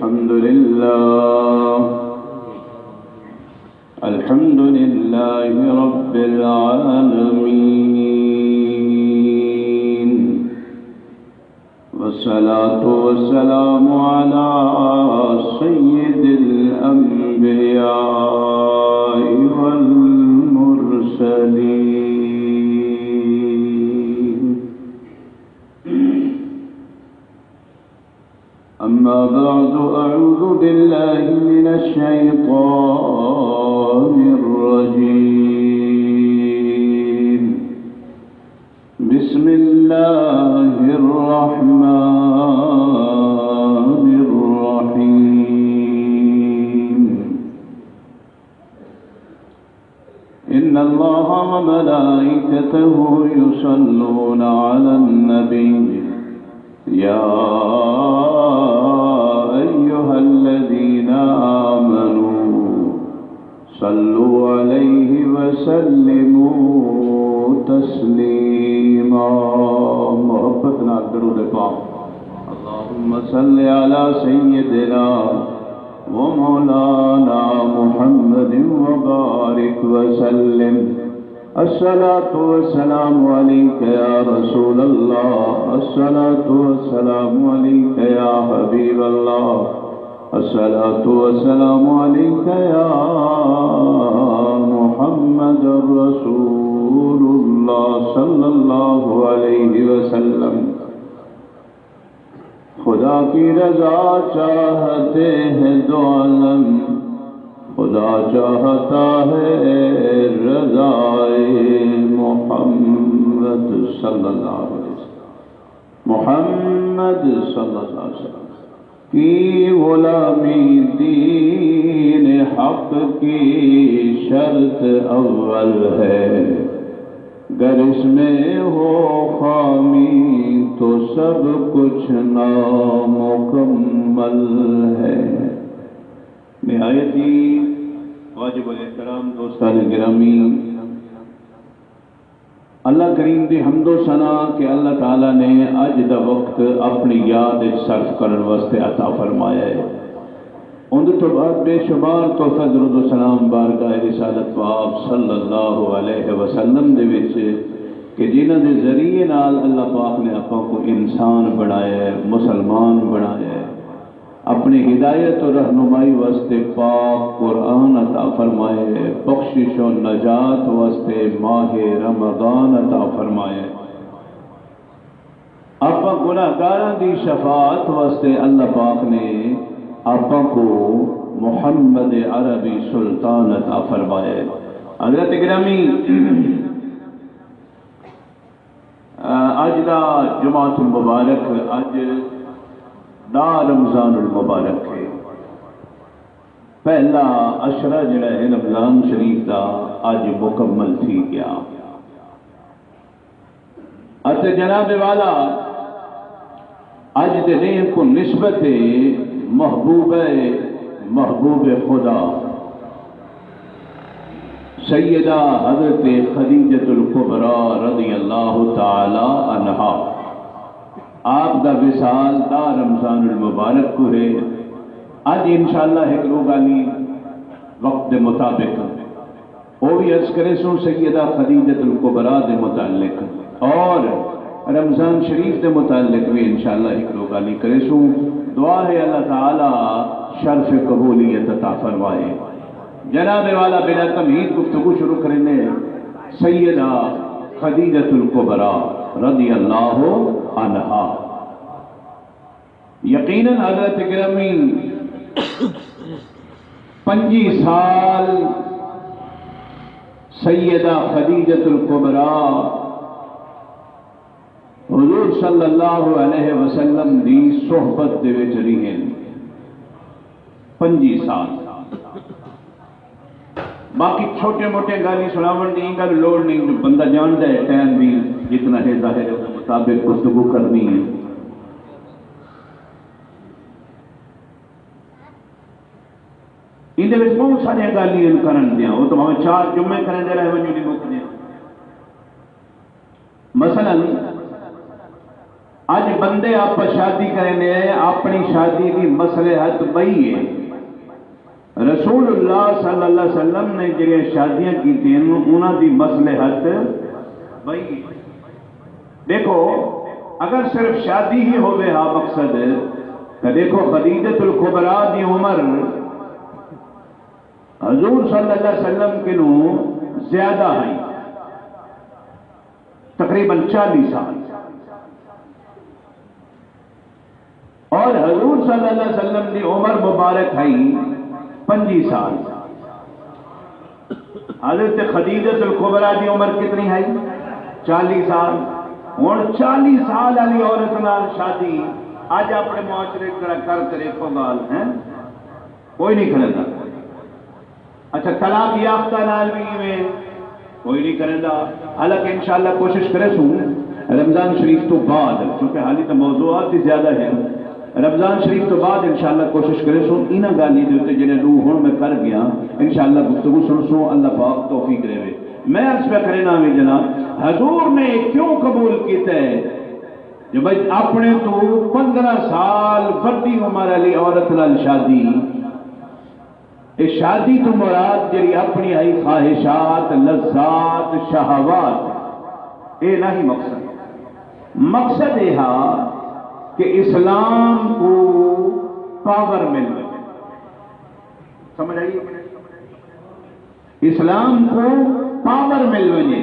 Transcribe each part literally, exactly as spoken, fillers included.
الحمد لله. الحمد لله رب العالمين. والصلاة والسلام على سيد الأنبياء والمرسلين. أما بعد، أعوذ بالله من الشيطان الرجيم. بسم الله الرحمن الرحيم. إن الله وملائكته يصلون على النبي، يا أيها الذين آمنوا صلوا عليه وسلموا تسليما. محبت نال درود پاک۔ اللهم صل على سيدنا ومولانا محمد وبارك وسلم. الصلاة والسلام عليك يا رسول الله، الصلاة والسلام عليك يا حبيب الله، الصلاة والسلام عليك يا محمد رسول الله صلى الله عليه وسلم۔ خدا کی رضا چاہتے ہیں دو عالم، خدا چاہتا ہے رضائے محمد صلی اللہ علیہ وسلم۔ محمد صلی اللہ علیہ وسلم کی غلامی دین حق کی شرط اول ہے، گر اس میں ہو خامی تو سب کچھ نامکمل ہے۔ نہایت ہی واجب الاحترام دوستان گرامی، اللہ کریم دی حمد و ثنا کہ اللہ تعالیٰ نے اج دا وقت اپنی یاد وچ صرف کرن واسطے عطا فرمایا ہے۔ اوندے تو بعد بے شمار تحفے درود و سلام بارگاہ رسالت پاک صلی اللہ علیہ وسلم دے وچ کہ جنہاں دے ذریعے نال اللہ پاک نے آپاں کو انسان بنایا ہے، مسلمان بنایا ہے، اپنی ہدایت و رہنمائی واسطے پاک قرآن عطا فرمائے، بخشش و نجات واسطے ماہ رمضان عطا فرمائے۔ آپاں گناہگاراں دی شفاعت واسطے اللہ پاک نے آپاں کو محمد عربی سلطان عطا فرمائے۔ حضرت گرامی، اج دا جمعۃ المبارک، اج دا رمضان المبارک ہے۔ پہلا عشرہ جڑا ہے رمضان شریف دا، اج مکمل تھی گیا۔ اتے جناب والا، اج دے ݙینھ کو نسبت ہے محبوبہ، محبوب خدا سیدہ حضرت خدیجۃ الکبریٰ رضی اللہ تعالی عنہا۔ آپ دا وصال دا رمضان المبارک کو ہے۔ اج انشاءاللہ ہک ݙو ڳالھیں وقت دے مطابق او وی عرض کریسوں سیدہ خدیجۃ الکبریٰ دے متعلق، اور رمضان شریف دے متعلق وی انشاءاللہ ہک ݙو ڳالھیں کریسوں۔ دعا ہے اللہ تعالیٰ شرف قبولیت عطا فرمائے۔ جناب والا، بلا تمہید گفتگو شروع کریندے ہیں سیدہ خدیجۃ الکبریٰ رضی اللہ عنہا۔ یقیناً حضرت گرامی، پنجی سال سیدہ خدیجۃ الکبریٰ حضور صلی اللہ علیہ وسلم دی صحبت دے وچ رہین۔ پنجی سال۔ باقی چھوٹے موٹے ڳالھیں سݨاوݨ دی ایں ڳالھ لوڑ نہیں جو بندہ ڄاݨدا ہے ٹائم بھی جتنا ہے ظاہر ہے اس مطابق گفتگو کرنی ہے۔ ایندے وچ بہت ساریاں ڳالھیں ہن کرݨ دیاں، او تاں بھاویں چار جمعے کریندے رہ ونڄو، نہیں مکدیاں۔ مثلاً اڄ بندے آپس شادی کریندے ہیں، اپنی شادی دی مصلحت ٻئی ہے۔ رسول اللہ صلی اللہ علیہ وسلم نے جڑیاں شادیاں کیتیاں ہن، انہاں دی مصلحت ٻئی ہے۔ ݙیکھو، اگر صرف شادی ہی ہووے ہا مقصد، تاں ݙیکھو خدیجۃ الکبریٰ دی عمر حضور صلی اللہ علیہ وسلم کنوں زیادہ ہئی، تقریباً چالیہہ سال۔ اور حضور صلی اللہ علیہ وسلم دی عمر مبارک ہئی پنجی سال۔ حضرت خدیجۃ الکبریٰ دی عمر کتنی ہئی؟ چالیہہ سال۔ ہن چالیہہ سال والی عورت نال شادی اڄ اپݨے معاشرے وچ ذرا کر تے ݙیکھو ڳالھ ہے، کوئی نہیں کریندا۔ اچھا، طلاق یافتہ نال وی ایویں کوئی نہیں کریندا۔ حالانکہ انشاءاللہ کوشش کریسوں رمضان شریف تو بعد، کیونکہ حالی تاں موضوعات وی زیادہ ہن، رمضان شریف تو بعد انشاءاللہ کوشش کریسوں انہاں ڳالھیں دے اتے جڑے ݙو ہݨ میں کر ڳیاں، انشاءاللہ گفتگو سݨسوں، اللہ پاک توفیق ݙیوے۔ میں عرض پیا کرینداں وی جناب، حضور نے کیوں قبول کیتا ہے جو بھئی اپݨے توں پندرہ سال وݙی عمر والی عورت نال شادی؟ اے شادی توں مراد جڑی اپݨی ہئی خواہشات، لذات، شہوات، اے نہ ہی مقصد۔ مقصد اے ہا کہ اسلام کوں پاور مل ونڄے۔ سمجھ آئی؟ اسلام کوں پاور مل ونڄے،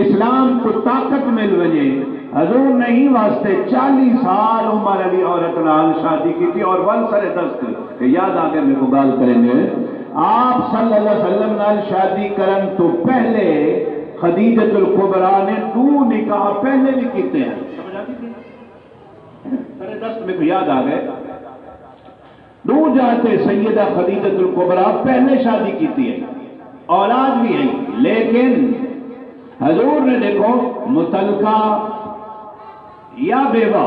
اسلام کوں طاقت مل ونڄے۔ حضور نے ایں واسطے چالیہہ سال عمر والی عورت نال شادی کیتی۔ اور ول سر دست، تے یاد آ ڳئے میکوں ڳالھ کریندے ہوئے، آپ صلی اللہ علیہ وسلم نال شادی کرݨ توں پہلے خدیجۃ الکبریٰ نے ݙو نکاح پہلے وی کیتے ہن۔ سمجھ آ ڳئی؟ سر دست میکوں یاد آ ڳئے۔ ݙوجھا تے سیدہ خدیجۃ الکبریٰ پہلے شادی کیتی ہئی، اولاد وی ہئی، لیکن حضور نے ݙیکھو مطلقہ یا بیوہ،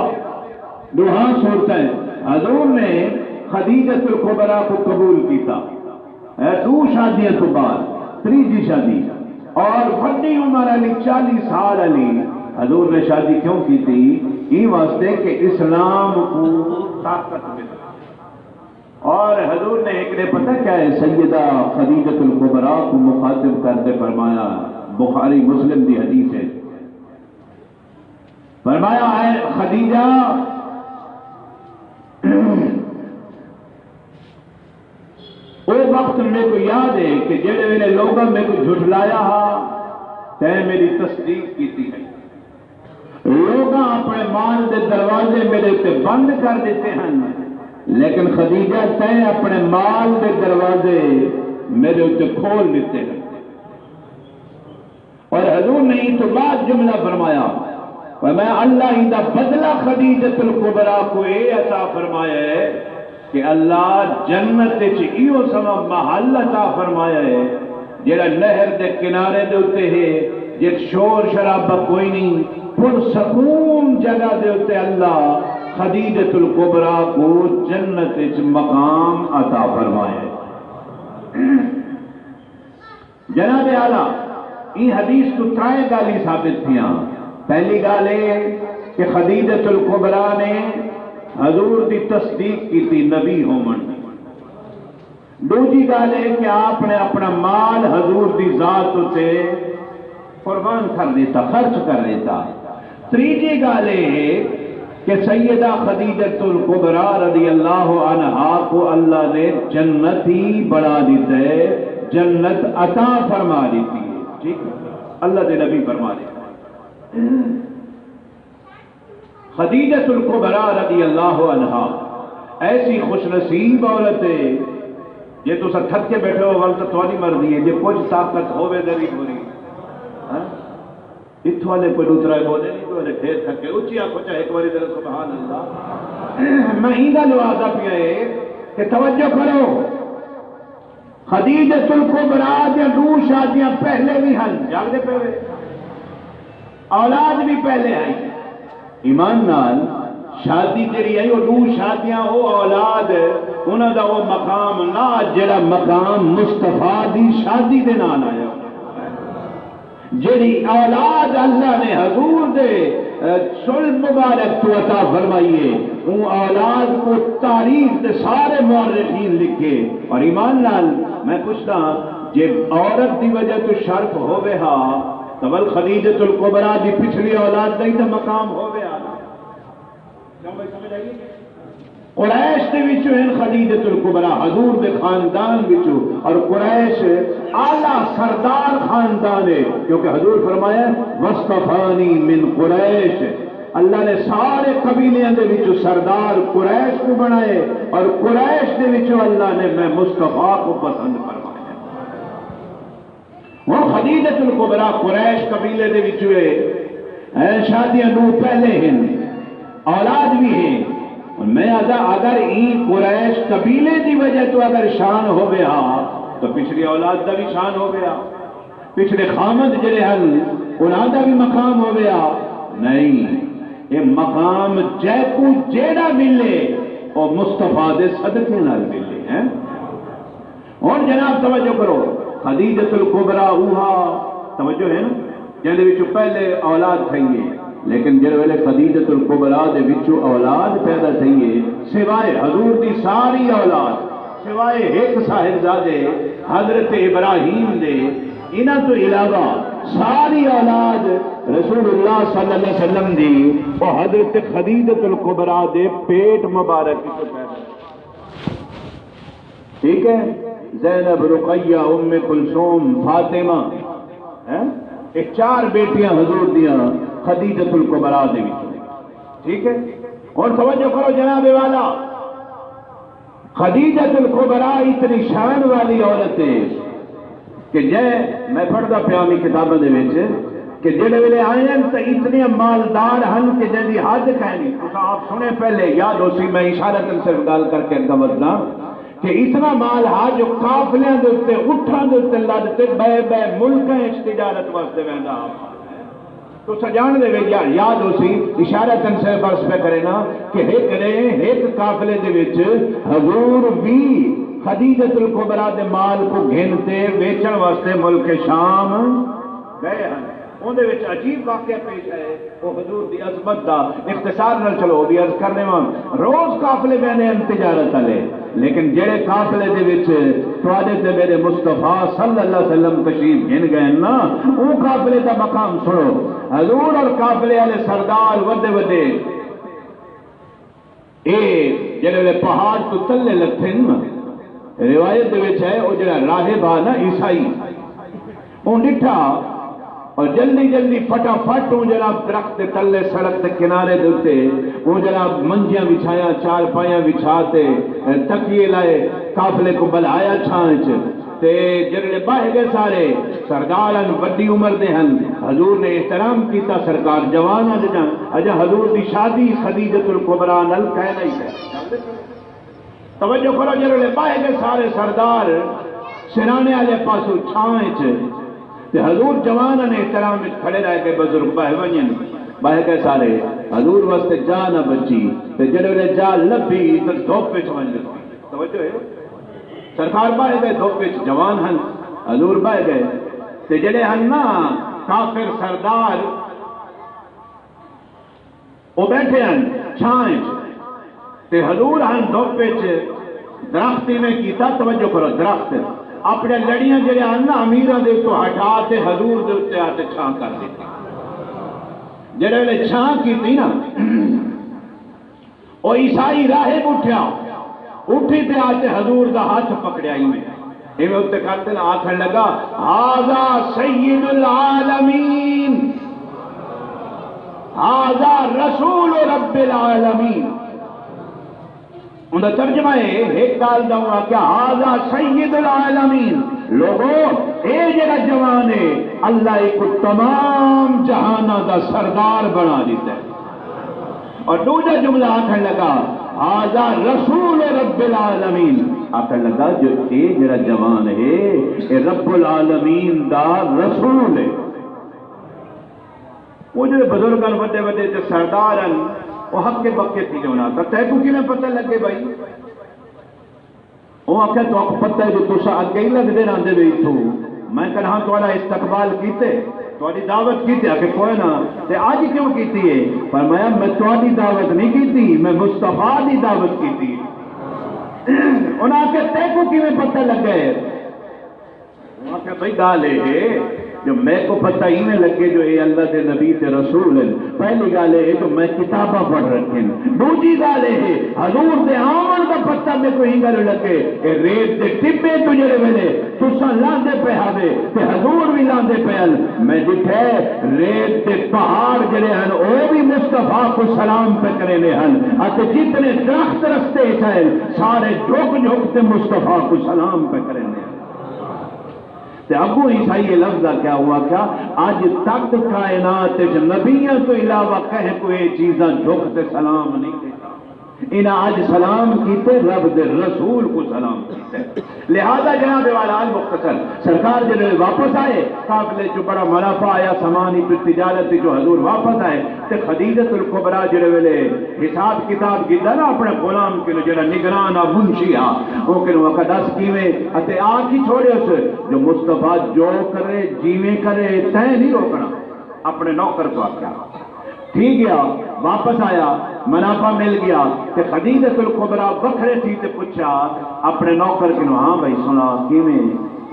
ݙوہاں صورتیں حضور نے خدیجۃ الکبریٰ کوں قبول کیتا۔ اے ݙو شادیاں توں بعد تریجھی شادی اور وݙی عمر والی چالیہہ سال والی حضور نے شادی کیوں کیتی؟ ایں واسطے کہ اسلام کوں طاقت ملے۔ اور حضور نے ہک ݙینہہ پتہ کیا ہے، سیدہ خدیجۃ الکبریٰ کوں مخاطب کر تے فرمایا، بخاری مسلم دی حدیث ہے، فرمایا، اے خدیجہ، او وقت میکوں یاد ہے کہ جیڑھے ویلے لوگاں میکوں جھٹلایا ہا، تیں میری تصدیق کیتی ہے۔ لوگاں اپݨے مال دے دروازے میݙے اُتے بند کر ݙتے ہن، لیکن خدیجہ، تیں اپݨے مال دے دروازے میݙے اُتے کھول ݙتے ہن۔ اور حضور نے ایں توں بعد جملہ فرمایا، اور میں اللہ ایندا بدلہ خدیجۃ الکبریٰ کوں اے عطا فرمایا ہے کہ اللہ جنت وچ ایہو سما محل عطا فرمایا ہے جیڑھا نہر دے کنارے دے اُتے ہے، جت شور شرابہ کوئی نہیں، پر سکون جگہ دے اُتے اللہ خدیجۃ الکبریٰ کوں جنت وچ مقام عطا فرمایا ہے۔ جناب اعلیٰ، ایں حدیث توں ترائے ڳالھیں ثابت تھیاں۔ پہلی ڳالھ اے کہ خدیجۃ الکبریٰ نے حضور دی تصدیق کیتی نبی ہووݨ دی۔ ݙوجھی ڳالھ اے کہ آپ نے اپݨا مال حضور دی ذات اُتے قربان کر ݙتا، خرچ کر ݙتا۔ تریجھی ڳالھ اے ہے کہ سیدہ خدیجۃ الکبریٰ رضی اللہ عنہا کوں اللہ نے جنتی بݨا ݙتا ہے، جنت عطا فرما ݙتی ہے۔ ٹھیک ہے؟ اللہ دے نبی فرما ݙتا ہے۔ خدیجۃ الکبریٰ رضی اللہ عنہا ایسی خوش نصیب عورت ہے، جے تساں تھک کے بیٹھے ہو، ول تاں تہاݙی مرضی ہے، جے کجھ طاقت ہووے ذرا تھوڑی، ہاں؟ اتھوں والے کوئی ݙو ترائے بولے نہیں، کوئی والے پھر تھکے۔ اچی آکھو چاہے ہک واری ذرا سبحان اللہ۔ میں ایندا لوازہ پیا ہے کہ توجہ کرو۔ خدیجۃ الکبریٰ دیاں ݙو شادیاں پہلے وی ہن، جاڳدے پئے ہوئے۔ اولاد وی پہلے ہئی۔ ایمان نال شادی جڑی ہئی، او ݙو شادیاں، او اولاد، انہاں دا او مقام نہ، جڑا مقام مصطفیٰ دی شادی دے نال آیا۔ جیڑھی اولاد اللہ نے حضور دے صلب مبارک تو عطا فرمائیے۔ اوں اولاد کو تاریخ دے سارے مورخین لکھے۔ اور ایمان نال میں پوچھدا ہاں، جے عورت دی وجہ تو شرف ہووے ہا، تاں ول خدیجۃ الکبریٰ دی پچھلی اولاد دا ہی تاں مقام ہووے ہا۔ کیوں بھائی، سمجھ آئی؟ قریش دے وچوں ہن خدیجۃ الکبریٰ، حضور دے خاندان وچوں، اور قریش اعلیٰ سردار خاندان ہے، کیونکہ حضور فرمایا، "واصطفانی من قریش"، اللہ نے سارے قبیلیاں دے وچوں سردار قریش کو بنائے، اور قریش دے وچوں اللہ نے میں مصطفیٰ کو پسند فرمایا۔ ہن خدیجۃ الکبریٰ قریش قبیلے دے وچوں ہے، اے شادیاں ݙو پہلے ہن، اولاد وی ہے۔ ہن میں آہدا، اگر ایں قریش قبیلے دی وجہ تو اگر شان ہووے ہا، تاں پچھلی اولاد دا وی شان ہووے ہا، پچھلے خاوند جڑے ہن، انہاں دا وی مقام ہووے ہا۔ نہیں، اے مقام جیکوں جیڑھا ملے، او مصطفیٰ دے صدقے نال ملے۔ ہیں؟ ہݨ جناب توجہ کرو، خدیجۃ الکبریٰ اوہا، توجہ ہے نا، جیندے وچوں پہلے اولاد تھئی ہے، لیکن جیڑھے ویلے خدیجۃ الکبریٰ دے وچوں اولاد پیدا تھئی ہے، سوائے حضور دی ساری اولاد، سوائے ہک صاحبزادے حضرت ابراہیم دے، انہاں توں علاوہ ساری اولاد رسول اللہ صلی اللہ علیہ وسلم دی، او حضرت خدیجۃ الکبریٰ دے پیٹ مبارک وچوں پیدا تھئی۔ ٹھیک ہے، زینب، رقیہ، ام کلثوم، فاطمہ، ہیں؟ اے چار بیٹیاں حضور دیاں خدیجۃ الکبریٰ دے وچوں۔ ٹھیک ہے، ہݨ توجہ کرو جناب والا، خدیجۃ الکبریٰ اتنی شان والی عورت ہے کہ جے، میں پڑھدا پیاں وی کتاباں دے وچ کہ جیڑھے ویلے آئین تاں اتنی مالدار ہن کہ جیندی حد کائنی۔ تساں آپ سݨے پہلے، یاد ہوسی، میں اشارتاً صرف ڳالھ کر کے اڳاں ودھداں کہ اتنا مال ہا جو قافلیاں دے اتے، اٹھاں دے اتے لد تے ٻئے ٻئے ملکاں اچ تجارت واسطے ویندا ہا۔ تساں ڄاݨدے وے، یا-، یاد ہوسی، اشارتاً صرف عرض پیا کرینا کہ ہک ݙینہہ ہک قافلے دے وچ حضور وی خدیجۃ الکبریٰ دے مال کوں گھن تے ویچݨ واسطے ملک شام ڳئے ہن۔ اوندے وچ عجیب واقعہ پیش آئے، او حضور دی عظمت دا۔ اختصار نال چلو او وی عرض کر ݙیواں، روز قافلے ویندے ہن تجارت آلے، لیکن جیڑھے قافلے دے وچ تہاݙے تے میݙے مصطفیٰ صلی اللہ علیہ وسلم تشریف گھن ڳئے ہن نا، اوں قافلے دا مقام سݨو۔ حضور اور قافلے آلے سردار وݙے وݙے، اے جیڑھے ویلے پہاڑ توں تلے لتھن نا، روایت دے وچ ہے، او جیڑھا راہب ہا نا، عیسائی، اوں ݙٹھا اور جلدی جلدی فٹافٹ اوں جناب درخت دے تلے، سڑک دے کنارے دے اتے اوں جناب منجیاں وچھایاں، چارپائیاں وچھا تے، اے، تکیے لائے، قافلے کوں بلہایا چھاں اچ۔ تے جیڑھے ٻہہ ڳئے سارے، سردار ہن، وݙی عمر دے ہن، حضور نے احترام کیتا، سرکار جوان ہن، اڄاں، اڄاں حضور دی شادی خدیجۃ الکبریٰ نال کائنی ہے۔ توجہ کرو، جیڑھے ویلے ٻہہ ڳئے سارے سردار سراݨے آلے پاسوں چھاں اچ، تے حضور جوان نے احترام وچ کھڑے رہ کے، بزرگ ٻہہ ونڄن، ٻہہ ڳئے سارے، حضور واسطے جا نہ بچی، تے جیڑھے ویلے جا لبھی تے دھپ وچ ونڄ لبھی۔ توجہ ہے؟ سرکار ٻہہ ڳئے، دھپ وچ جوان ہن، حضور ٻہہ ڳئے، تے جیڑھے ہن نا کافر سردار، او ٻیٹھے ہن چھاں اچ، تے حضور ہن دھپ اچ۔ درخت ایویں کیتا، توجہ کرو، درخت اپݨے لڑیاں جیڑھے ہن نا امیراں دے اتوں ہٹا تے حضور دے اتے آ تے چھاں کر ݙتی۔ جیڑھے ویلے چھاں کیتی نا، او عیسائی راہب اٹھیا، اٹھی تے آ تے حضور دا ہتھ پکڑیا، ایویں، ایویں اتے کر تے نا آکھݨ لڳا، "ھذا سید العالمین، ھذا رسول رب العالمین۔" اوندا ترجمہ ہے، ہک ڳالھ دا اوں آکھیا، "ھذا سید العالمین۔" لوگو، اے جیڑھا جوان ہے، اللہ ایکوں تمام جہاناں دا سردار بݨا ݙتا ہے۔ اور ݙوجھا جملہ آکھݨ لڳا، "ھذا رسول رب العالمین۔" آکھݨ لڳا جو اے جیڑھا جوان ہے، اے رب العالمین دا رسول ہے۔ او جیڑھے بزرگ ہن، وݙے وݙے تے سردار ہن، او ہکے بکے تھی ڳئے ہوݨا۔ تاں تیکوں کیویں پتہ لڳے بھائی؟ او آکھیا، "تہاکوں پتہ ہے جو تساں اڳے ہی لڳدے رہندے وے اتھوں، میں کݙاں تہاݙا استقبال کیتے؟" تہاݙی دعوت کیتی؟ آکھے کوئی نہ۔ تے اڄ کیوں کیتی ہے؟ فرمایا میں تہاݙی دعوت نہیں کیتی، میں مصطفیٰ دی دعوت کیتی ہے۔ انہاں آکھے تیکوں کیویں پتہ لڳا ہے؟ انہاں آکھیا بھئی ڳالھ اے ہے جو میکوں پتہ ایویں لڳے جو اے اللہ دے نبی تے رسول ہن۔ پہلی ڳالھ اے ہے جو میں کتاباں پڑھ رکھن۔ ݙوجھی ڳالھ اے ہے حضور دے آوݨ دا پتہ میکوں ایں ڳالھ لڳے، اے ریت دے ٹٻے توں جیڑھے ویلے تساں لاندے پئے ہاوے تے حضور وی لاندے پئے ہن، میں ݙٹھے ریت دے پہاڑ جیڑھے ہن او وی مصطفیٰ کوں سلام پئے کریندے ہن، اتے جتنے درخت رستے اچ ہن سارے جھک جھک تے مصطفیٰ کوں سلام پئے کریندے ہن۔ تے اڳوں عیسائی اے لفظ آکھیا، او آکھیا اڄ تک کائنات اچ نبیاں توں علاوہ کہیں کوں اے چیزاں جھک تے سلام نہیں کیتا۔ انہاں اڄ سلام کیتے، رب دے رسول کوں سلام کیتے۔ لہذا جناب والا، اڄ مختصر سرکار جݙے واپس آئے، قافلے چوں بڑا منافع آیا، سامان اچوں، تجارت اچوں حضور واپس آئے تے خدیجۃ الکبریٰ جیڑھے ویلے حساب کتاب کیتا نا اپݨے غلام کنوں، جیڑھا نگران آ، منشی آ، او کنوں آکھا ݙس کیویں؟ اتے آکھ ہی چھوڑیس جو مصطفیٰ جو کرے جیویں کرے تیں نہیں روکݨا۔ اپݨے نوکر کوں آکھیا۔ تھی ڳیا، واپس آیا، منافع مل ڳیا۔ تے خدیجۃ الکبریٰ وکھرے تھی تے پچھیا اپݨے نوکر کنوں، ہاں بھائی سݨا کیویں؟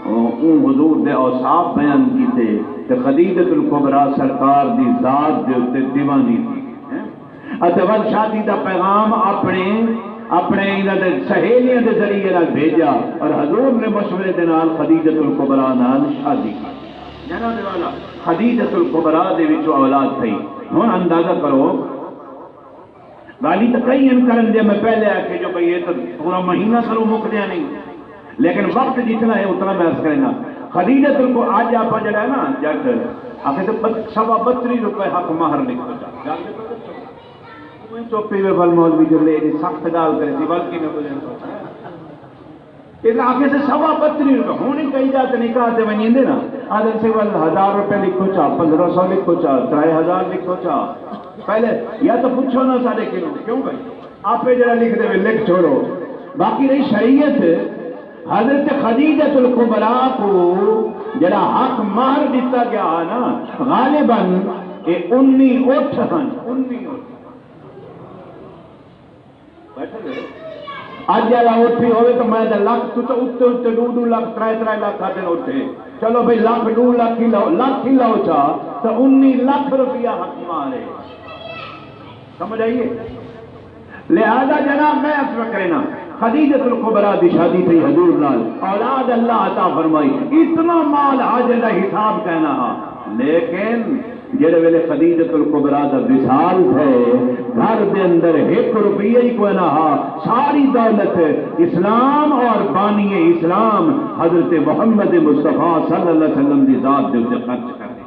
اوں حضور دے اوصاف بیان کیتے تے خدیجۃ الکبریٰ سرکار دی ذات دے اتے دیوانی تھی ڳئی۔ اتے ول شادی دا پیغام اپݨے، اپݨے انہاں دے سہیلیاں دے ذریعے نال بھیجا اور حضور نے مشورے دے نال خدیجۃ الکبریٰ نال شادی کی۔ جناب والا، خدیجۃ الکبریٰ دے وچوں اولاد تھئی۔ ہݨ اندازہ کرو، ڳالھیں تاں کئی ہن کرݨ دیاں، میں پہلے آکھے جو بھئی اے تاں پورا مہینہ ساروں مکدیاں نہیں، لیکن وقت جتنا ہے اتنا میں عرض کریندا۔ خدیجۃ الکبریٰ، اڄ آپاں جیڑھا ہے نا جٹ آکھے تے بت-، سوا بتری روپے حق مہر لکھو چا۔ ڳالھ تے پتہ چلو۔ اوہ چپ ہی وے، ول مولوی جو لے جی سخت ڳالھ کرے سی، ول کیویں ٻولے۔ اے تاں آکھے سے سوا بتری روپے، ہݨ ہی کئی جا تے نکاح تے ونڄیندے نا، آہدن سے ول ہزار روپے لکھو چا، پندرہ سو لکھو چا، ترائے ہزار لکھو چا۔ پہلے یا تاں پچھو نا ساݙے کنوں، کیوں بھائی؟ آپے جیڑھا لکھ ݙیوے، لکھ چھوڑو۔ باقی رہی شریعت، حضرت خدیجۃ الکبریٰ کوں جیڑھا حق مہر ݙتا ڳیا ہا نا، غالباً اے انی اٹھ ہن، انی اٹھ۔ بیٹھے ہوئے۔ اڄ والا اٹھ ہی ہووے تاں میں تاں لکھ توں تاں اتے اتے ݙو ݙو لکھ، ترائے ترائے لکھ آہدن اٹھ ہے۔ چلو بھئی لکھ ݙو لکھ ہی لو، لکھ ہی لو چا، تاں انی لکھ روپیہ حق مہر ہے۔ سمجھ آئی ہے؟ لہذا جناب میں عرض کرینا، خدیجۃ الکبریٰ دی شادی تھئی حضور نال، اولاد اللہ عطا فرمائی، اتنا مال ہا جیندا حساب کائنا ہا، لیکن جیڑھے ویلے خدیجۃ الکبریٰ دا وصال تھئے، گھر دے اندر ہک روپیہ ہی کوئی نہ ہا، ساری دولت اسلام اور بانی اسلام حضرت محمد مصطفیٰ صلی اللہ علیہ وسلم دی ذات دے اتے خرچ کر ݙتی۔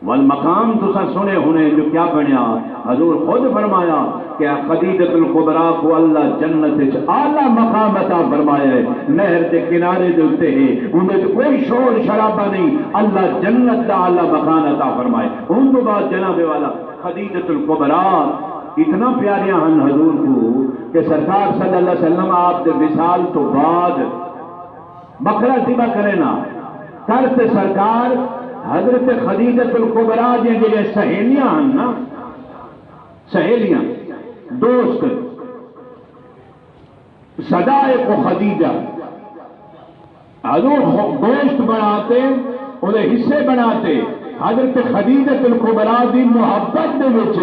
ول مقام تساں سݨے ہونے جو کیا بݨیا۔ حضور خود فرمایا کہ خدیجۃ الکبریٰ کوں اللہ جنت وچ اعلیٰ مقام عطا فرمایا ہے، نہر دے کنارے دے اتے ہے، اوندے وچ کوئی شور شرابہ نہیں، اللہ جنت دا اعلیٰ مقام عطا فرمائے۔ اوں توں بعد جناب والا خدیجۃ الکبریٰ اتنا پیاریاں ہن حضور کوں کہ سرکار صلی اللہ علیہ وسلم آپ دے وصال توں بعد بکرا ذبح کرینا، کر تے سرکار حضرت خدیجۃ الکبریٰ دیاں جیڑھیاں سہیلیاں ہن نا، سہیلیاں، دوست، صدائق خدیجہ، حضور خو-، گوشت بݨا تے، اوندے حصے بݨا تے، حضرت خدیجۃ الکبریٰ دی محبت دے وچ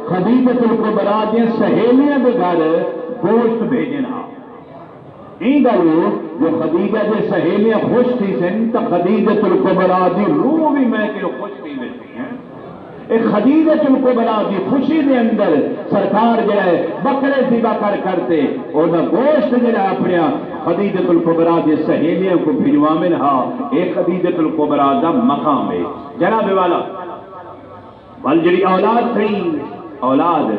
خدیجۃ الکبریٰ دیاں سہیلیاں دے گھر گوشت بھیجن ہا۔ ایں ڳالھوں جو خدیجہ دیاں سہیلیاں خوش تھیسن تاں خدیجۃ الکبریٰ دی روح وی میں کہ خوش تھی ویسی ہیں۔ اے خدیجۃ الکبریٰ دی خوشی دے اندر سرکار جیڑھا ہے بکرے ذبح کر کر تے اوہدا گوشت جیڑھا اپݨیاں خدیجۃ الکبریٰ دیاں سہیلیاں کوں بھجواون ہا۔ اے خدیجۃ الکبریٰ دا مقام ہے۔ جناب والا، ول جیڑھی اولاد تھئی، اولاد،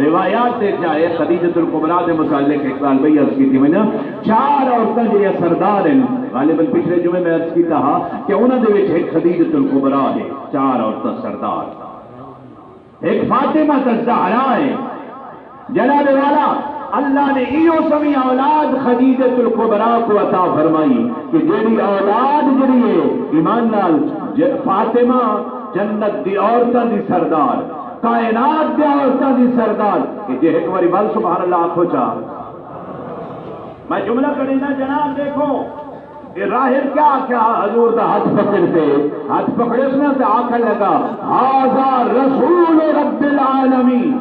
روایات تے کیا ہے، خدیجۃ الکبریٰ دے متعلق ہک ڳالھ ٻئی عرض کیتی ونڄاں، چار عورتاں جیڑھیاں سردار ہن، غالباً پچھلے جمعے میں عرض کیتا ہا کہ انہاں دے وچ ہک خدیجۃ الکبریٰ ہے، چار عورتاں سردار، ہک فاطمہ الزہرا ہے، جناب والا، اللہ نے ایہو سویں اولاد خدیجۃ الکبریٰ کوں عطا فرمائی کہ جیڑھی اولاد جیڑھی ہے، ایمان نال، ج-، فاطمہ جنت دی عورتاں دی سردار، کائنات دے عورتاں دی سردار۔ کہ جے ہک واری ول سبحان اللہ آکھو چا۔ میں جملہ پڑھینا جناب، دیکھو، اے راہب کیا آکھیا؟ حضور دا ہتھ پکڑ تے، ہتھ پکڑے اس نے تے آکھن لگا، "ھذا رسول رب العالمین۔"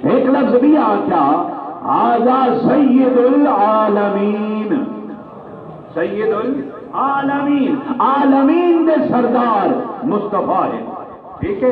ہک لفظ ٻیا آکھیا، "ھذا سید العالمین۔" سید العالمین، عالمین دے سردار مصطفیٰ ہے۔ ٹھیک ہے؟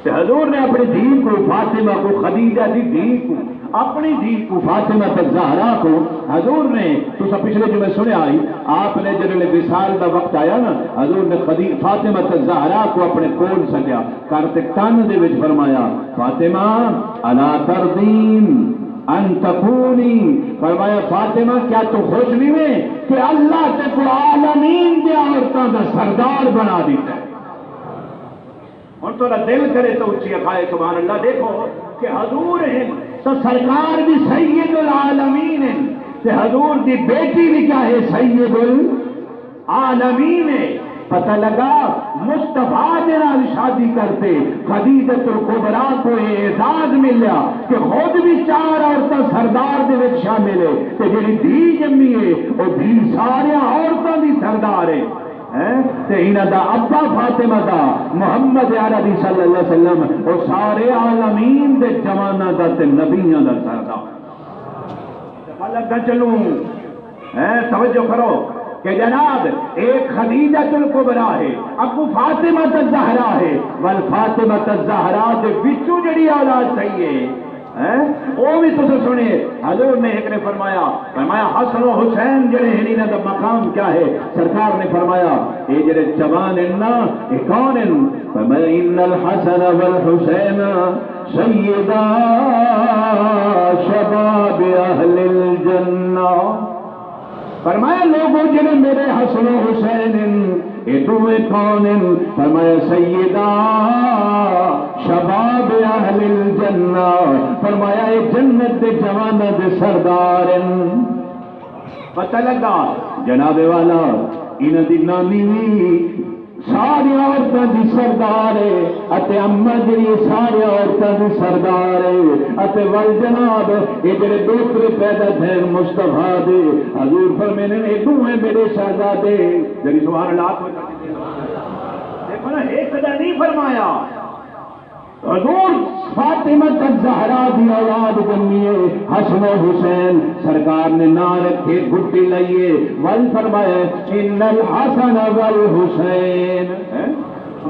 تے حضور نے اپݨی دھی کوں، فاطمہ کوں، خدیجہ دی دھی کوں، اپݨی دھی کوں، فاطمۃ الزہرا کوں، حضور نے، تساں پچھلے جمعے سݨیا ہئی، آپ نے جݙݨ وصال دا وقت آیا نا، حضور نے خدی-، فاطمۃ الزہرا کوں اپݨے کول سݙیا، کر تے کن دے وچ فرمایا، "فاطمہ، الا ترضین ان تکونی؟" فرمایا، "فاطمہ، کیا تو خوش نہیں ہے کہ اللہ تیکوں عالمین دے عورتاں دا سردار بنا ݙتا ہے؟" ہݨ تہاݙا دل کرے تو اچی اکھائے سبحان اللہ۔ دیکھو کہ حضور ہیں تو سرکار بھی سید العالمین ہیں، تے حضور دی بیٹی بھی کیا ہے؟ سید العالمین ہے۔ پتہ لگا مصطفیٰ دے نال شادی کرتے خدیجۃ الکبریٰ کو یہ اعزاز ملیا کہ خود بھی چار عورتاں سردار دے وچ شامل ہے، تے جڑی دھی جمی ہے، وہ دھی سارے عورتاں دی سردار ہے۔ ہیں؟ تے انہاں دا ابا فاطمہ دا، محمد عربی صلی اللہ علیہ وسلم، او سارے عالمین دے جواناں دا تے نبیاں دا سردار۔ ول اڳاں چلوں، ہیں، توجہ کرو کہ جناب، ایک خدیجۃ الکبریٰ ہے، اڳوں فاطمۃ الزہرا ہے، ول فاطمۃ الزہرا دے وچوں جڑی اولاد تھئی ہے، ہیں؟ او وی تساں سݨے، حضور نے ہک نے فرمایا، فرمایا، "حسن و حسین جڑے ہن، انہاں دا مقام کیا ہے؟" سرکار نے فرمایا، "اے جڑے جوان ہن نا، اے کون ہن؟" فرمایا، "ان الحسن والحسین سیدا شباب اہل الجنہ۔" فرمایا، لوگو، جڑے میرے حسن و حسین ہن، اے دوویں کون ہن؟ فرمایا، سیدا شباب اہل الجنہ۔ فرمایا، اے جنت دے جواناں دے سردار ہن۔ پتہ لگا، جناب والا، انہاں دی نانی وی ساری عورتاں دی سردار ہے، اتے اماں جڑی ساری عورتاں دی سردار ہے، اتے ول جناب، اے جڑے ݙوترے پیدا تھئے مصطفیٰ دے، حضور فرمیندے نے، اے ݙوہیں میرے شہزادے۔ جڑی سبحان اللہ آکھو۔ دیکھو نا، ہک دا نہیں فرمایا۔ حضور فاطمہ الزہرا دی اولاد جمی ہے، حسن و حسین، سرکار نے ناں رکھے، گھٹی لائیے، ول فرمایا، ان الحسن والحسین۔ ہیں؟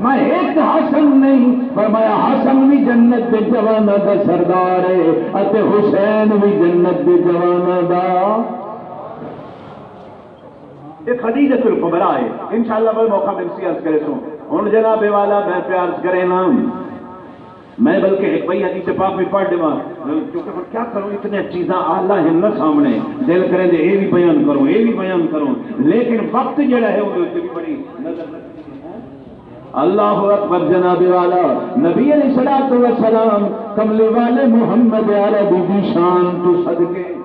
میں ایک حسن نہیں، فرمایا، حسن بھی جنت دے جواناں دا سردار ہے، اتے حسین بھی جنت دے جواناں دا۔ اے خدیجۃ الکبریٰ ہے۔ انشاءاللہ ول موقع ملسی عرض کریسوں۔ ہݨ جناب والا میں پیا عرض کرینا، میں بلکہ ہک ٻئی حدیث پاک بھی پڑھ ݙیواں، کیونکہ ہݨ کیا کروں، اتنی چیزاں اعلیٰ ہن نا سامݨے، دل کریندے اے بھی بیان کروں، اے بھی بیان کروں، لیکن وقت جڑا ہے اودے اتے بھی بڑی نظر رکھݨی ہے۔ اللہ اکبر جناب والا، نبی علیہ الصلوۃ والسلام کملی والے محمد عربی دی شان تو صدقے۔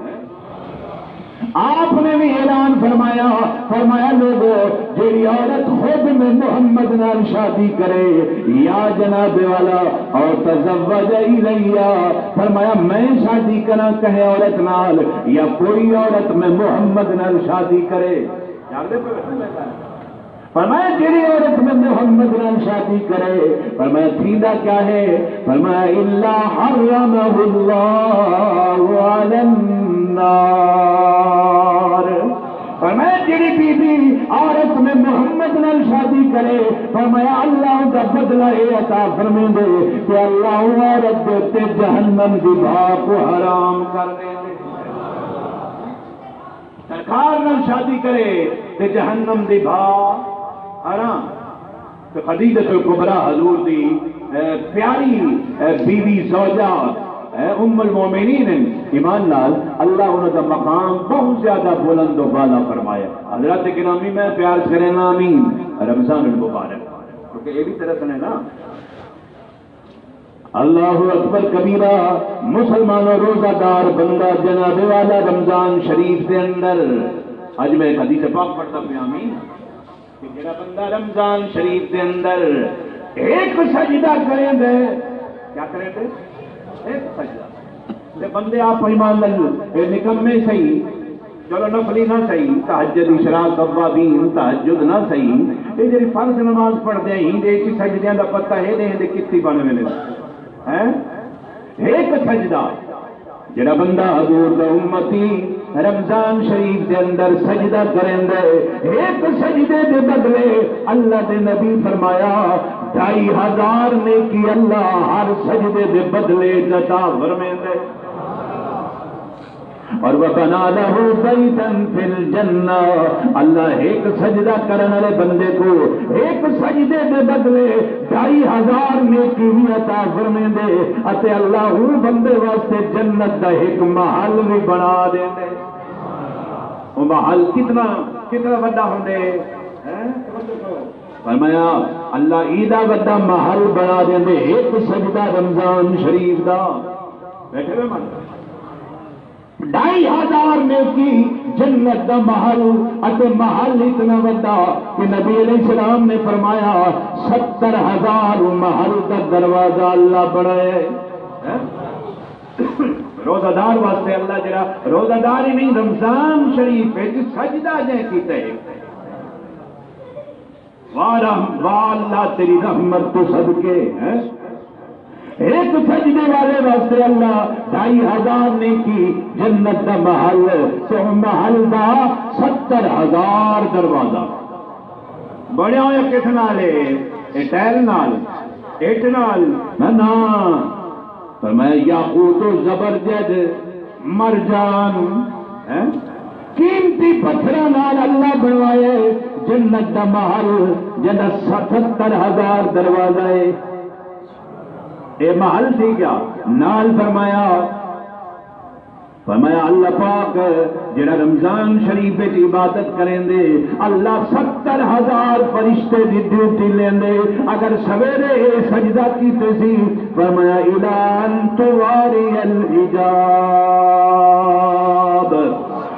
آپ نے بھی اعلان فرمایا، فرمایا، لوگو، جیڑھی عورت خود میں محمد نال شادی کرے، یا جناب والا، او تزوج الیہ، فرمایا، میں شادی کراں کہیں عورت نال، یا کوئی عورت میں محمد نال شادی کرے۔ جاݨدے پئے ہو؟ فرمایا، جیڑھی عورت میں محمد نال شادی کرے، فرمایا، تھیندا کیا ہے؟ فرمایا، الا حرمہ اللہ علی النار۔ فرمایا، جیڑھی بی بی عورت میں محمد نال شادی کرے، فرمایا، اللہ دا بدلہ اے عطا فرمیندے کہ اللہ عورت دے تے جہنم دی بھاپ حرام کر ݙیندے۔ سرکار نال شادی کرے تے جہنم دی بھاپ حرام۔ تے خدیجۃ الکبریٰ حضور دی، اے، پیاری، اے، بیوی زوجہ، اے، ام المومنین ہیں۔ ایمان نال اللہ انہاں دا مقام بہت زیادہ بلند و بالا فرمایا۔ حضرات گرامی، میں پیا عرض کرینا آمین۔ رمضان المبارک، کیونکہ اے بھی طرح سنے نا۔ اللہ اکبر کبیرہ۔ مسلمانوں، روزہ دار بندہ جناب والا رمضان شریف دے اندر، اج میں ایک حدیث پاک پڑھدا پیا میں کہ جڑا بندہ رمضان شریف دے اندر ایک سجدہ کریں دے، کیا کریں دے؟ ایک سجدہ۔ تے بندے آپ ایمان نال، اے نکمے سہی، چلو نفلی نہ سہی، تہجد، اشراق، اوابین، تہجد نہ سہی، اے جڑی فرض نماز پڑھدے ہیں، ایندے اچ سجدیاں دا پتہ ہے، دے ایندے کتی بن ویندے ہیں۔ ایک سجدہ، جڑا بندہ حضور دا امتی رمضان شریف دے اندر سجدہ کریندا ہے، ایک سجدے دے بدلے اللہ دے نبی فرمایا، ڈھائی ہزار نیکی اللہ ہر سجدے دے بدلے عطا فرمیندا ہے۔ اور وَبَنَى لَهُ بَيْتًا فِي الْجَنَّةِ، اللہ ایک سجدہ کرن والے بندے کو ایک سجدے دے بدلے ڈھائی ہزار نیکی بھی عطا فرمیندے، اتے اللہ اوں بندے واسطے جنت دا ایک محل بھی بنا دیندے۔ وہ محل کتنا، کتنا وڈا ہوندے، ہیں؟ فرمایا، اللہ ایڈا وڈا محل بنا دیندے، ایک سجدہ رمضان شریف دا۔ بیٹھے ہوئے من ڈھائی ہزار نیکی، جنت دا محل، اتے محل اتنا وڈا کہ نبی علیہ السلام نے فرمایا، ستر ہزار محل دا دروازہ اللہ بنایا ہے۔ ہیں؟ روزہ دار واسطے اللہ جڑا روزہ دار ہی نہیں، رمضان شریف وچ سجدہ جے کیتا ہے، واہ رحم، واہ اللہ تیری رحمت تو صدقے، ہیں؟ ایک سجدے والے واسطے اللہ ڈھائی ہزار نیکی، جنت دا محل، تے محل دا ستر ہزار دروازہ۔ بنیا ہویا کس نال ہے؟ اے ٹائل نال، اٹ نال؟ نہ، نہ۔ فرمایا، یاقوت و زبرجد، مرجان، ہیں؟ قیمتی پتھراں نال اللہ بنوائے جنت دا محل، جنہاں ستر ہزار دروازہ ہے۔ اے محل تھی گیا۔ نال فرمایا، فرمایا، اللہ پاک جڑا رمضان شریف وچ عبادت کریندے، اللہ ستر ہزار فرشتے دی ڈیوٹی لیندے۔ اگر سویرے اے سجدہ کیتے سی، فرمایا، الا ان تواری الحجاب،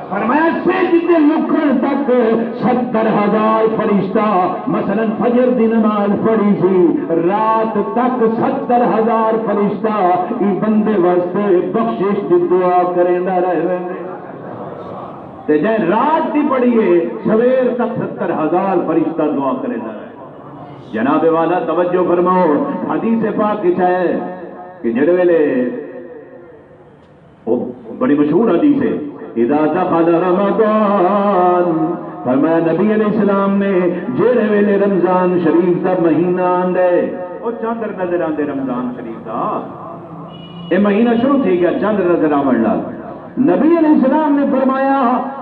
فرمایا، سجھ دے لکھن تک ستر ہزار فرشتہ، مثلاً فجر دی نماز پڑھی سی، رات تک ستر ہزار فرشتہ ای بندے واسطے بخشش دی دعا کریندا رہ ویندے۔ تے جے رات دی پڑھیے، سویر تک ستر ہزار فرشتہ دعا کریندا رہ۔ جناب والا توجہ فرماؤ، حدیث پاک وچ ہے کہ جڑے ویلے، وہ بڑی مشہور حدیث ہے، اذا دخل رمضان، فرمایا نبی علیہ السلام نے، جڑے ویلے رمضان شریف دا مہینہ آندا ہے، وہ چندر نظر آندے رمضان شریف دا۔ اے مہینہ شروع تھی گیا چندر نظر آون نال۔ نبی علیہ السلام نے فرمایا،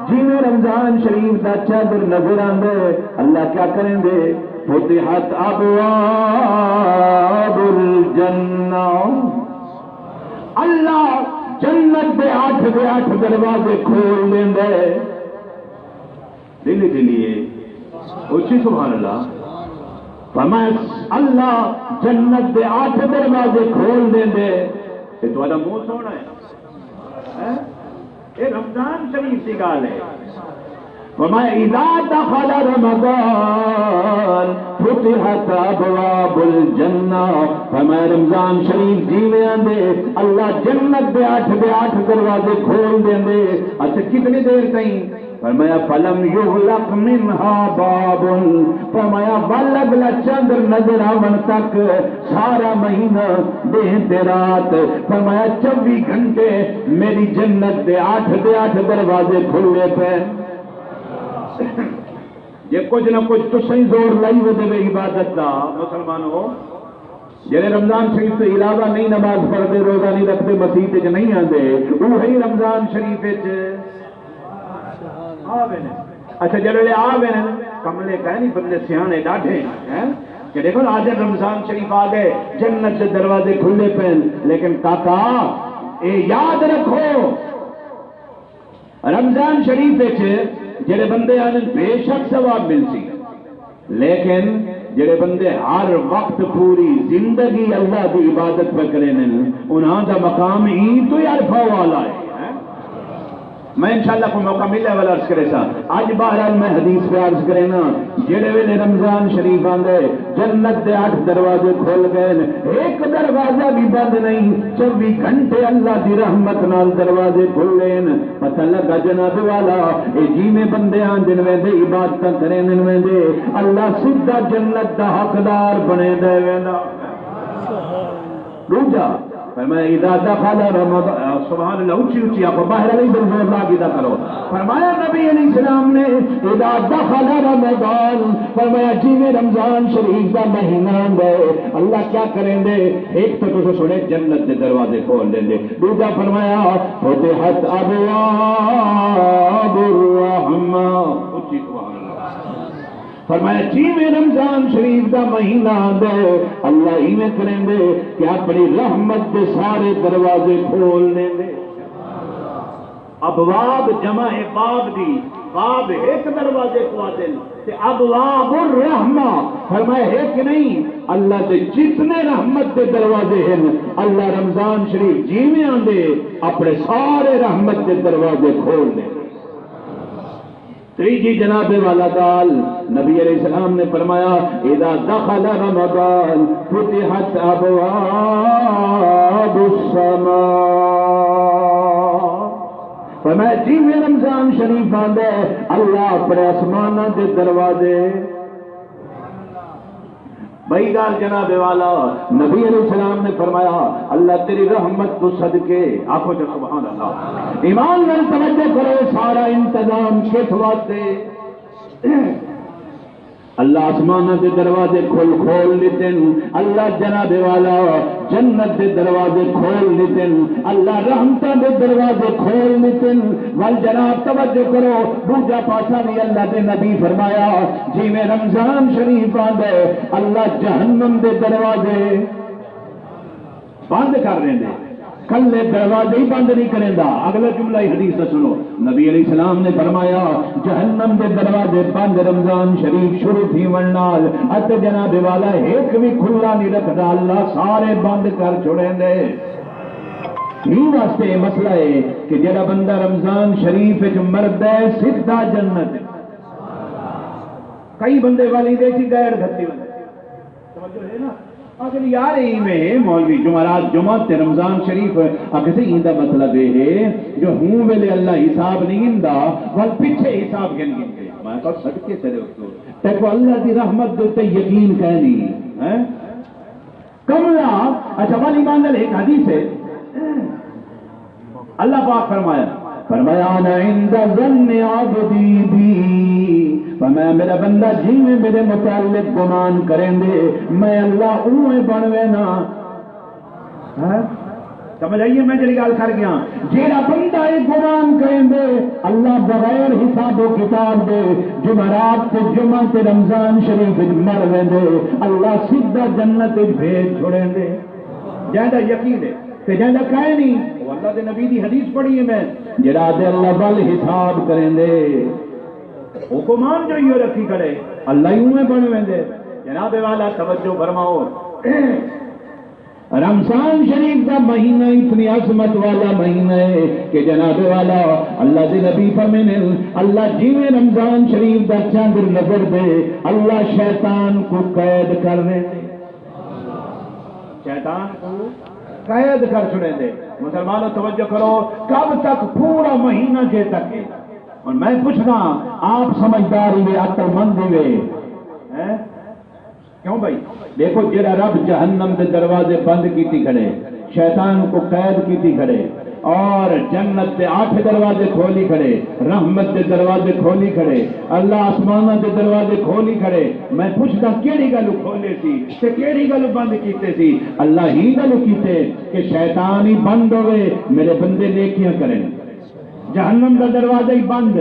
جیویں رمضان شریف دا چندر نظر آندے، اللہ کیا کریندے؟ فتحت ابواب الجنہ، اللہ جنت دے اٹھ دے اٹھ دروازے کھول دیندے۔ دلی دلی ہے۔ اچھی سبحان اللہ۔ فرمایا، اللہ جنت دے اٹھ دروازے کھول دیندے۔ اے تہاڈا منہ سوہنا ہے۔ ہیں؟ اے رمضان شریف دی ڳالھ ہے۔ فرمایا، اذا دخل رمضان فتحت ابواب الجنہ۔ فرمایا، رمضان شریف جیویں آندے، اللہ جنت دے اٹھ دے اٹھ دروازے کھول دیندے۔ اچھا، کتنی دیر تائیں؟ فرمایا، فلم یغلق منها باب، فرمایا، ول اگلا چندر نظر آون تک سارا مہینہ، ݙینہہ تے رات، فرمایا، چووی گھنٹے میری جنت دے اٹھ دے اٹھ دروازے کھلے پئے۔ جے کجھ نہ کجھ تساں ہی زور لائی ودے وے عبادت دا، مسلمانو، جڑے رمضان شریف توں علاوہ نہیں نماز پڑھدے، روزہ نہیں رکھدے، مسیت وچ نہیں آندے، اوہی رمضان شریف وچ آ ویندے۔ اچھا، جڑے ویلے آ ویندے، کملے کائے نہیں، بندے سیاݨے ݙاڈھے ہیں کہ ݙیکھو نا، آدھے رمضان شریف آ ڳئے، جنت دے دروازے کھلے پئن۔ لیکن کاکا، اے یاد رکھو، رمضان شریف وچ جڑے بندے آندن، بے شک ثواب ملسی، لیکن جڑے بندے ہر وقت پوری زندگی اللہ دی عبادت پہ کرینن، انہاں دا مقام ایں تو ہی عرفہ والا ہے۔ میں انشاءاللہ کو موقع ملے والا عرض کرے سا۔ اج بہرحال میں حدیث پہ عرض کرے نا، جڑے ویلے رمضان شریف آندے، جنت دے اٹھ دروازے کھل گئے، ایک دروازہ بھی بند نہیں، چوبی گھنٹے اللہ دی رحمت نال دروازے کھلے۔ پتہ لگا جناب والا، اے جیویں بندے آندن ویندے، عبادتاں کریندن ویندے، اللہ سدھا جنت دا حقدار بݨیندا ویندا۔ ݙوجھا فرمایا، اذا دخل رمضان، سبحان اللہ، اچھی اچھی آکھو، باہر والے ادھر زور لا کے ادا کرو۔ فرمایا نبی علیہ السلام نے، اذا دخل رمضان، فرمایا جیویں رمضان شریف دا مہینہ آندا ہے، اللہ کیا کریندے؟ ایک تو تساں سنے جنت دے دروازے کھول ݙیندے۔ ݙوجھا فرمایا، فتحت ابواب الرحمہ۔ اچھی سبحان اللہ۔ فرمایا جیویں رمضان شریف دا مہینہ آندا ہے، اللہ ایویں کریندے کہ اپنی رحمت دے سارے دروازے کھول ݙیندے۔ ابواب جمع ہے باب دی، باب ہک دروازے کوں آہدن، تے ابواب الرحمہ، فرمایا ہک نہیں، اللہ دے جتنے رحمت دے دروازے ہن، اللہ رمضان شریف جیویں آندے اپنے سارے رحمت دے دروازے کھول ݙیندے۔ تیجی جناب والا ڳالھ، نبی علیہ السلام نے فرمایا، اذا دخل رمضان فتحت ابواب السماء۔ فرمایا جیویں رمضان شریف آندا ہے، اللہ اپنے آسماناں دے دروازے۔ ٻئی ڳالھ جناب والا، نبی علیہ السلام نے فرمایا، اللہ تیری رحمت تو صدقے، آکھو جو سبحان اللہ۔ ایمان نال توجہ کرو، سارا انتظام کس واسطے؟ اللہ آسماناں دے دروازے کھل کھول ݙتن، اللہ جناب والا جنت دے دروازے کھول ݙتن، اللہ رحمتاں دے دروازے کھول ݙتن۔ ول جناب توجہ کرو، ݙوجھا پاسا وی اللہ دے نبی فرمایا، جیویں رمضان شریف آندا ہے، اللہ جہنم دے دروازے بند کر ݙیندے، کلھے دروازے ہی بند نہیں کریندا۔ اگلا جملہ ہی حدیث دا سنو، نبی علیہ السلام نے فرمایا، جہنم دے دروازے بند رمضان شریف شروع تھیوݨ نال، اتے جناب والا ہک وی کھلا نہیں رکھدا، اللہ سارے بند کر چھوڑیندے۔ ایں واسطے اے مسئلہ ہے کہ جڑا بندہ رمضان شریف وچ مردا ہے، سدھا جنت۔ کئی بندے والی دے چ گیڑ گھتی ویندے۔ توجہ ہے نا؟ آخر یار ایویں ہے، مولوی جمعرات جمعہ تے رمضان شریف، آخر سے ایندا مطلب اے ہے جو ہوں ویلے اللہ حساب نہیں گھندا، ول پچھے حساب گھن گھندے۔ میں کہا صدقے تیرے حضور، تیکو اللہ دی رحمت دے تے یقین کائنی، ہیں؟ کملا، اچھا، ول ایمان نال ہک حدیث ہے۔ اللہ پاک فرمایا، فرمایا، "انا عند ظن عبدی بی"، فرمایا، میرا بندہ جیویں میرے متعلق گمان کریندے، میں اللہ اونویں بݨ وینا۔ ہیں؟ سمجھ آئی ہے میں جڑی ڳالھ کر ڳیا؟ جیڑا بندہ اے گمان کریندے، اللہ بغیر حساب و کتاب دے جمعرات تے جمعہ تے رمضان شریف وچ مر ویندے، اللہ سدھا جنت وچ بھیج چھوڑیندے۔ جیندا یقین ہے تے جیندا کائے نہیں، او اللہ دے نبی دی حدیث پڑھی ہے میں، جڑا آہدے اللہ ول حساب کریندے، او گمان جو ایہو رکھی کھڑے، اللہ ہی اونویں بݨ ویندے۔ جناب والا توجہ فرماؤ، رمضان شریف دا مہینہ اتنی عظمت والا مہینہ ہے کہ جناب والا اللہ دے نبی فرمیندے، اللہ جیویں رمضان شریف دا چندر نظر دے، اللہ شیطان کو قید کر ویندے۔ شیطان کو قید کر چھوڑیندے۔ مسلمانوں توجہ کرو، کب تک؟ پورا مہینہ جے تک ہے۔ اور میں پوچھنا، آپ سمجھدار ہی وے، عقل مند ہی وے، ہیں؟ کیوں بھائی؟ دیکھو، جڑا رب جہنم دے دروازے بند کیتی کھڑے، شیطان کو قید کیتی کھڑے، اور جنت دے اٹھ دروازے کھولی کھڑے، رحمت دے دروازے کھولی کھڑے، اللہ آسماناں دے دروازے کھولی کھڑے۔ میں پوچھدا، کیڑھی گالوں کھولے سی تے کیڑھی گالوں بند کیتے سی؟ اللہ ہی گالوں کیتے کہ شیطان ہی بند ہوئے، میرے بندے نیکیاں کرن۔ جہنم دا دروازہ ہی بند۔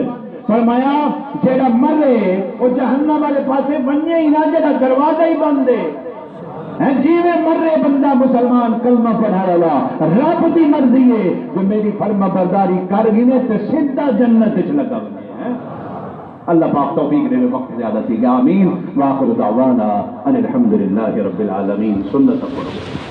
فرمایا، جیڑا مرے، او جہنم والے پاسے ونڄے ہی نہ، جیڑا دروازہ ہی بند ہے۔ ہیں، جیویں مرے بندہ مسلمان کلمہ پڑھݨ والا، رب دی مرضی ہے جو میری فرما برداری کر گھنے تے سدھا جنت وچ لڳا ونڄے۔ ہیں؟ اللہ پاک توفیق ݙیوے، وقت زیادہ تھی ڳیا۔ آمین۔ وآخر دعوانا ان الحمد للہ رب العالمین۔ سنت پڑھو۔